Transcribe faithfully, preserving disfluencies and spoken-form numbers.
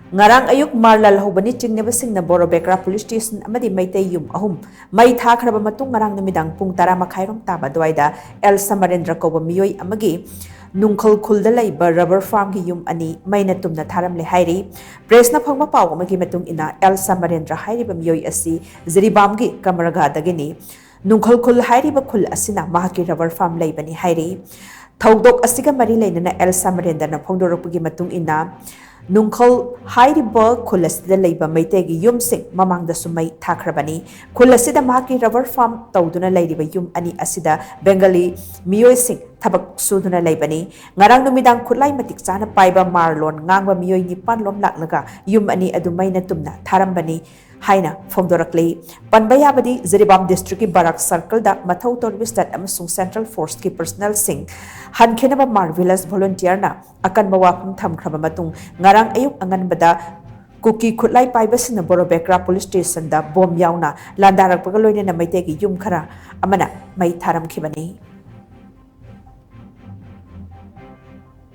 ꯉꯔꯥꯡ ꯑꯌꯨꯛ ꯃꯥꯔ ꯂꯥꯜꯍꯧꯕꯅꯤ ꯆꯤꯡꯅꯕꯁꯤꯡꯅ ꯕꯣꯔꯣꯕꯦꯀ꯭ꯔꯥ police station ꯑꯃꯗꯤ ꯃꯩꯇꯩ ꯌꯨꯝ ꯑꯍꯨꯝ ꯃꯩ ꯊꯥꯈ꯭ꯔꯕ ꯃꯇꯨꯡ, ꯉꯔꯥꯡ ꯅꯨꯃꯤꯗꯥꯡ ꯄꯨꯡ ꯇꯔꯥ ꯃꯈꯥꯏꯔꯣꯝ ꯇꯥꯕ ꯑꯗꯨꯋꯥꯏꯗ ꯑꯦꯜ ꯁꯃꯔꯦꯟꯗ꯭ꯔ ꯀꯧꯕ ꯃꯤꯑꯣꯏ ꯑꯃꯒꯤ ꯅꯨꯡꯈꯜ ꯈꯨꯜꯗ ꯂꯩꯕ ꯔꯕꯔ ꯐꯥꯔꯝꯒꯤ ꯌꯨꯝ ꯑꯅꯤ ꯃꯩꯅ ꯇꯨꯝꯅ ꯊꯥꯔꯝꯂꯦ ꯍꯥꯏꯔꯤ꯫ ꯄ꯭ꯔꯦꯁꯅ ꯐꯪꯕ ꯄꯥꯎ ꯑꯃꯒꯤ ꯃꯇꯨꯡ ꯏꯟꯅ, ꯑꯦꯜ ꯁꯃꯔꯦꯟꯗ꯭ꯔ ꯍꯥꯏꯔꯤꯕ ꯃꯤꯑꯣꯏ ꯑꯁꯤ ꯖꯤꯔꯤꯕꯥꯝꯒꯤ ꯀꯃꯔꯒꯥꯗꯒꯤꯅꯤ꯫ ꯅꯨꯡꯈꯜ ꯈꯨꯜ ꯍꯥꯏꯔꯤꯕ ꯈꯨꯜ ꯑꯁꯤꯅ ꯃꯍꯥꯛꯀꯤ ꯔꯕꯔ ꯐꯥꯔꯝ ꯂꯩꯕꯅꯤ ꯍꯥꯏꯔꯤ꯫ ꯊꯧꯗꯣꯛ ꯑꯁꯤꯒ ꯃꯔꯤ ꯂꯩꯅꯅ ꯑꯦꯜ ꯁꯃꯔꯦꯟꯗ꯭ꯔꯅ ꯐꯣꯡꯗꯣꯔꯛꯄꯒꯤ ꯃꯇꯨꯡ ꯏꯟꯅ, ꯅꯨꯡꯈꯜ ꯍꯥꯏꯔꯤꯕ ꯈꯨꯜ ꯑꯁꯤꯗ ꯂꯩꯕ ꯃꯩꯇꯩꯒꯤ ꯌꯨꯝꯁꯤꯡ ꯃꯃꯥꯡꯗꯁꯨ ꯃꯩ ꯊꯥꯈ꯭ꯔꯕꯅꯤ꯫ ꯈꯨꯜ ꯑꯁꯤꯗ ꯃꯍꯥꯛꯀꯤ ꯔꯕꯔ ꯐꯥꯔꯝ ꯇꯧꯗꯨꯅ ꯂꯩꯔꯤꯕ ꯌꯨꯝ ꯑꯅꯤ ꯑꯁꯤꯗ ꯕꯦꯡꯒꯥꯂꯤ ꯃꯤꯑꯣꯏꯁꯤꯡ ꯊꯕꯛ ꯁꯨꯗꯨꯅ ꯂꯩꯕꯅꯤ꯫ ꯉꯔꯥꯡ ꯅꯨꯃꯤꯗꯥꯡ ꯈꯨꯠꯂꯥꯏ ꯃꯇꯤꯛ ꯆꯥꯅ ꯄꯥꯏꯕ ꯃꯥꯔ ꯂꯣꯟ ꯉꯥꯡꯕ ꯃꯤꯑꯣꯏ ꯅꯤꯄꯥꯟ ꯂꯣꯝ ꯂꯥꯛꯂꯒ ꯌꯨꯝ ꯑꯅꯤ ꯑꯗꯨ ꯃꯩꯅ ꯇꯨꯝꯅ ꯊꯥꯔꯝꯕꯅꯤ ꯍꯥꯏꯅ ꯐꯣꯡꯗꯣꯔꯛꯂꯤ꯫ ꯄꯟꯕ ꯌꯥꯕꯗꯤ, ꯖꯤꯔꯤꯕꯥꯝ ꯗꯤꯁꯇ꯭ꯔꯤꯛꯀꯤ ꯕꯔꯥꯛ ꯁꯔꯀꯜꯗ ꯃꯊꯧ ꯇꯧꯔꯤꯕ ꯁ꯭ꯇꯦꯠ ꯑꯃꯁꯨꯡ ꯁꯦꯟꯇ꯭ꯔꯦꯜ ꯐꯣꯔꯁꯀꯤ ꯄꯔꯁꯅꯦꯜꯁꯤꯡ ꯍꯟꯈꯤꯅꯕ ꯃꯥꯔ ꯚꯤꯂꯦꯖ ꯚꯣꯂꯨꯟꯇꯤꯌꯔꯅ ꯑꯀꯟꯕ ꯋꯥꯐꯝ ꯊꯝꯈ꯭ꯔꯕ ꯃꯇꯨꯡ, ꯉꯔꯥꯡ ꯑꯌꯨꯛ ꯑꯉꯟꯕꯗ ꯀꯨꯀꯤ ꯈꯨꯠꯂꯥꯏ ꯄꯥꯏꯕꯁꯤꯡꯅ ꯕꯣꯔꯣꯕꯦꯀ꯭ꯔꯥ ꯄꯨꯂꯤꯁ ꯁ꯭ꯇꯦꯁꯟꯗ ꯕꯣꯝ ꯌꯥꯎꯅ ꯂꯥꯟꯗꯥꯔꯛꯄꯒ ꯂꯣꯏꯅꯅ ꯃꯩꯇꯩꯒꯤ ꯌꯨꯝ ꯈꯔ ꯑꯃꯅ ꯃꯩ ꯊꯥꯔꯝꯈꯤꯕꯅꯤ꯫